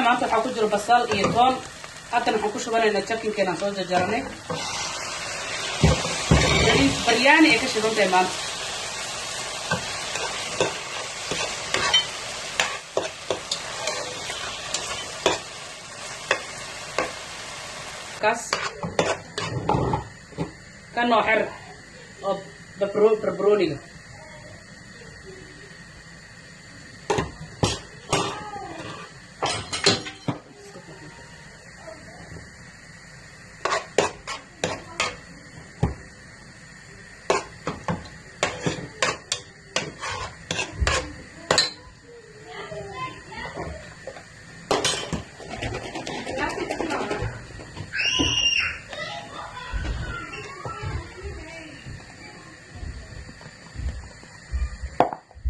Maanta waxaa ku jiro basal iyo toon. Haddana waxaan ku shubanaynaa chickenkeenaan soo jarjaranay. Bariis baryaani ay ka shidan tahay maanta. Kaas kan noo xer oo barbarooniga.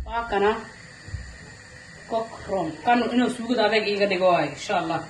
Waa kana cook rom kan inuu suugada adeeg iiga dhigo waayo, insha Allah.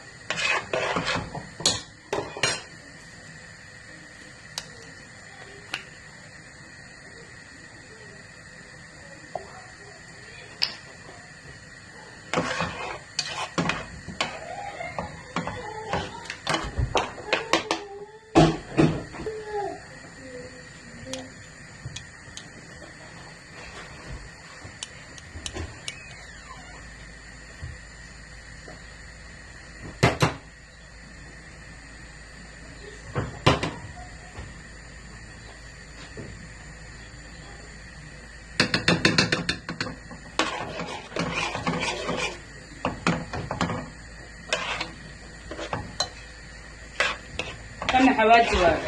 Kana xawaaji waayo.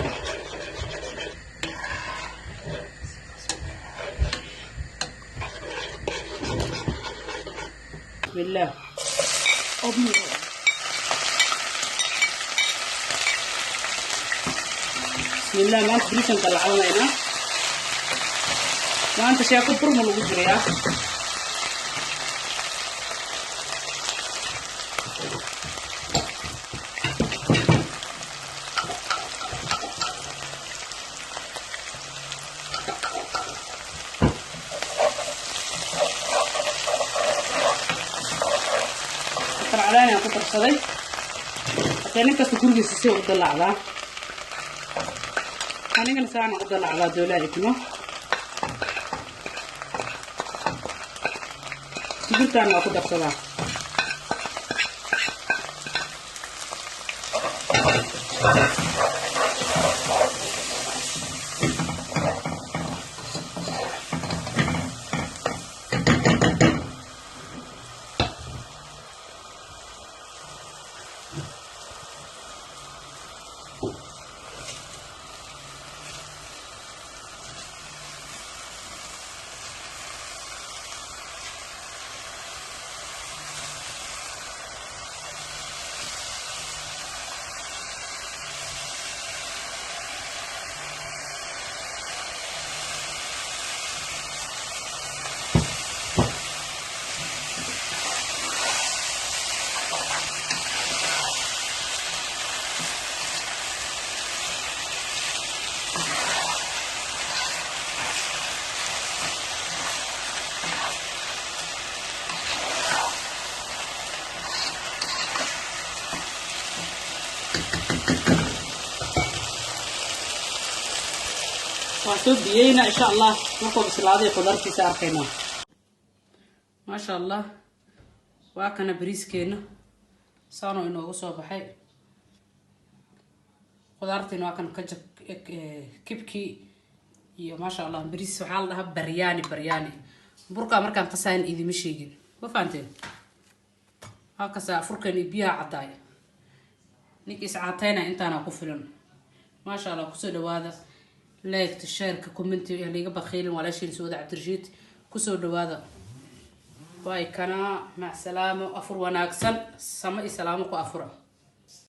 Bismillah. Open. Bismillah. Maanta bariisan dalacanaynaa. Maanta sheeko burma lagu jirayaa. Calaan aan ku darsaday. Hadee nin kasta gurigiisa si u dalacdaa, anigana saana u dalacdaa. Doolaa idmo sigirtaana waa ku darsadaa. Waan soo biyeyna, insha Allah. Markuu bislaaday khudaartiisa arkaynaa. Maasha Allah, waa kana bariiskeena, saanoo inoogu soo baxay. Khudaartiina waa kan, kajab, kibkii iyo, maasha Allah, bariis waxaa la dhahaa baryaani. Baryaani burkaa markaan qasayn idima sheegin, ma fahanteen? Waa kasaa furkan iyo biyaha caddaay. Ninka iscaatayna intaana ku filan. Maasha Allah, kusoo dhawaada liketa, shareka, commenti liiga bakhiilin. Walaashiin Suuda Cabdirashiid, kusoo dhawaada. Waay kanaa. Mac salaamo, afur wanaagsan, samo iyo salaamo ku afura.